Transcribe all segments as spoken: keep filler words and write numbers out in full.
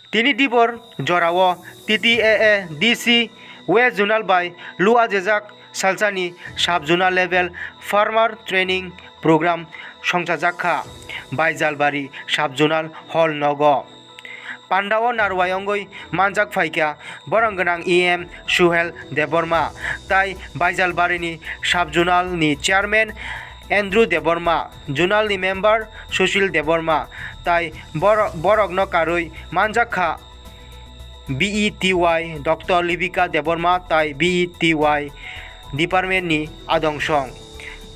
Tini dibor jorao T T A A D C West Zonal bai luajejak salsani sub zonal level farmer training program songchajak kha Baijalbari sub zonal hall nogo. Pandao narwai wngwi manjak phaikha borok gwnang E M Suhel Debbarma tai Baijalbarini sub zonal ni chairman Andrew Debbarma, zonal ni member Sushil Debbarma tai boro-, borokno karwi manjak kha B E T Y Doctor Libika Debbarma tai B E T Y department ni adong song.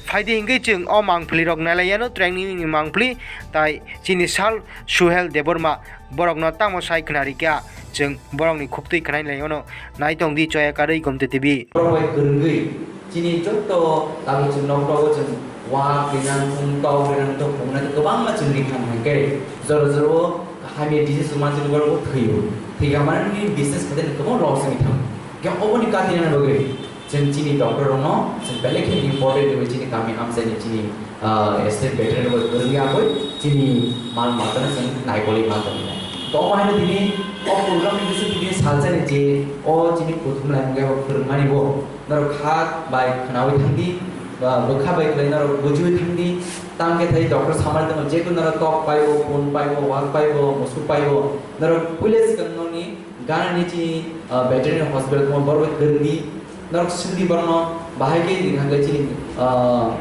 Phaidi hingke chwng o mangpili rok nailaiyano training ni mangpili tai chini sal Suhel Debbarma borokno tamo sai khwnarikha chwng borokni khuktwi khwnai laiyano naitongdi choya karwi Gomte T V. Borok bai kwrwngwi chini jotto tabuk chwng nokrogo chwng wak rinang thung tok rinang thung phungnai kwbangma chwng rikha hwnkhe jora jora o hamya disease manjani borok bo thwio. Thwikha manani business khaitani kwbang loss wngwi thango. Khe oboni katinani bagwi chwng chini doctor rokno chwng belai kheno important rwwi chini kami amchaini chini, ah, state veterinary bai kwrwngwi aboi chini mal matano chwng naikolwi ma tongwi nai. To omo haino tini o program ni bisingtwi tini salsani je o chini kuthumlai mungya bo kwrwngmani bo norok kha bai khwnawi thangdi, ba bwkha bai kwlai norok bujiwi thangdi. Tamkhe thai doctor samani tongo, jekunu norok tok paibo, pun paibo, wak paibo, musuk paibo, norok puila swkang nokni ganani chini, ah, veterinary hospital tongma borok bai kwrwngdi. Norok swngdi borokno bahai khe ringhangkhe chini, ah,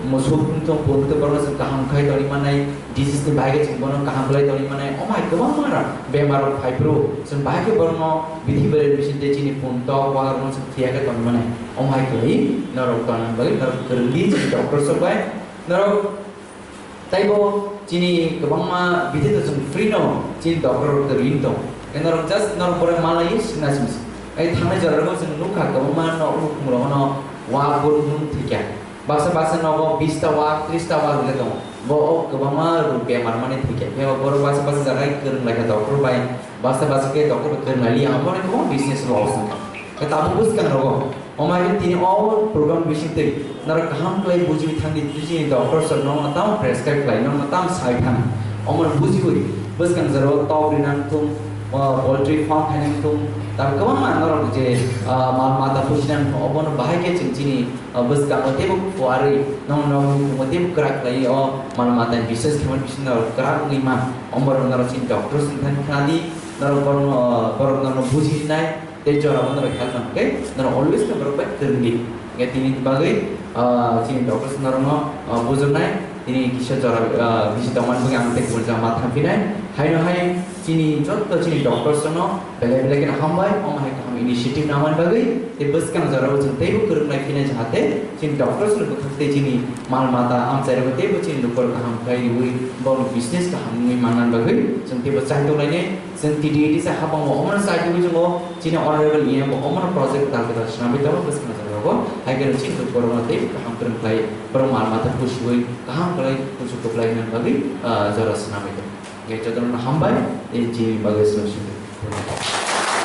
musuk wngthung, pun wngthung borokno chwng kaham khai tongwi mannai, disease ni bahai khe chwng bono kaham khlai tongwi mannai. Omo hai kwbangma bemar rok phai phuru chwng bahai khe borokno bithi berai bisingtwi chini pun tok wak rokno chwng thwiya khe tongwi mannai. Omo hai khlai norok tongna bagwi norok kwrwngdi chini doctor sok bai. Norok taibo chini kwbangma bithi to chwng free no chini doctor rok to ring tong. Tei norok just norok bohrok malai swngna simi se. Ai thangnai jora rogo chwng nukha kwbangma no nukhung rogo no wa buru buru thwikya. Baksa baksa nogo bish ta wa, trish ta wa hwnwi tongo. Bo o kwbangma rok bemar mani thwikya. Phiya ba borok baksa baksa jaga kwrwng laikha doctor bai. Baksa baksa khe doctor bai kwrwng lai liya. Omo ni kwbangma business loss wngkha. Khe tabuk bwskang rogo. Omo hai khe tini o program bisingtwi norok kaham khlai bujiwi thangdi, chini doctor sir nono tamo prescribe khlai, nono tamo sai thang. Omo bujiwi bwskang jora o tok rinang thung, o poultry farm khainang thung, tabuk kwbangma norok je, ah, mal mata pujinang thung, obono bahai khe chwng chini, ah, bwskango teibo kuarwi, nono nokni nukhungo teibo kwrak khlai o mal mata ni business khaimani bisingo norok kwrak wngwi man. Omo rok norok chini doctor sir thani khnadi, norok borokno, borok norokno bujinai. Tei jora bo norok help nang khe norok always khe borok bai kwrwngdi. Hingkhe tini bagwi, ah, chini doctor se norokno, ah, bujoknai, tini kisa jora, ah, bisi tongmani bagwi ang tei kubun jora ma thangphinai. Haino hai chini jotto chini doctor rokno belai belai kheno hambai, omo hai kaham initiative namani bagwi. Tei bwskang jora o chwng teibo kwrwng lai phinai jahate chini doctor rok bwkhak tei chini mal mata amchai rok teibo chini lukurok kaham khlai riwi borokni business kaham wngwi mannani bagwi chwng teibo chai tonglainai. Chwng T T A D C habangbo omono chai tongwi chwngo, chini honorable E M bo omono project kwtal kwtal swnamwi tongo bwskang jora rogo. Hai kheno chini borokno tei kaham kwrwng khlai, borok mal mata pusiwi kaham khlai kuchuk kwplai hwnna bagwi, ah, jora swnamwi tongo. Hingkhe jotono hambai, tei chini bagwi swnamwi tongo.